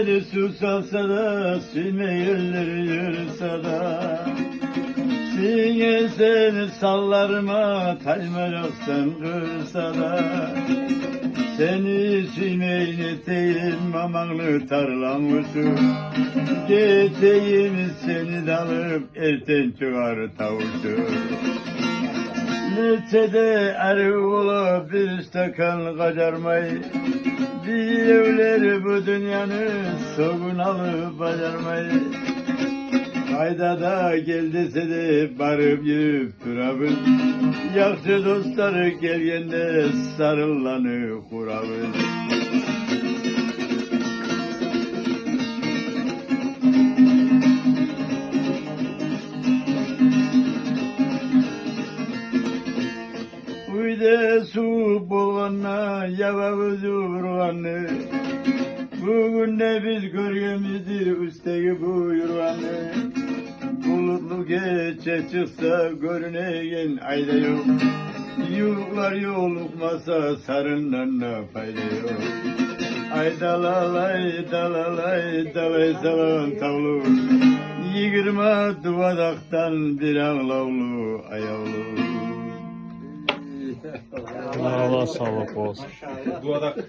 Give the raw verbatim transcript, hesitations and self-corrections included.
Сувсалса да, сюймегенлер юрсе де, сингесен санларыма, таймажакъсан къырса да. Сени сюймей нетейим, мамангны тарлангусу. Гетейим сени де алып, эртен чыгъар тавушу. Нече де арив болуп, бир стакан къажармай. Биревлер бу дюньяны согун алып бажармай. Къайда да гел десе де, барып юрюп турабыз. Яхшы дослар гелгенде, сарынланы къурабыз. Уьйде сув болгъанда, ябабыз юргъанны. Бугюн де биз гёргенбиздир уьстдеги бу юргъанны. Булутлу гече чыкъса, гёрюнеген ай да ёкъ. Ювукълар ёлукъмаса, сарындан да пайда ёкъ. Ай далалай, далалай, далай салагъан тавлу. Йигирма дувадакъдан бир англавлу, аявлу. Аллагь савлукъ болсун. Дувадакъ.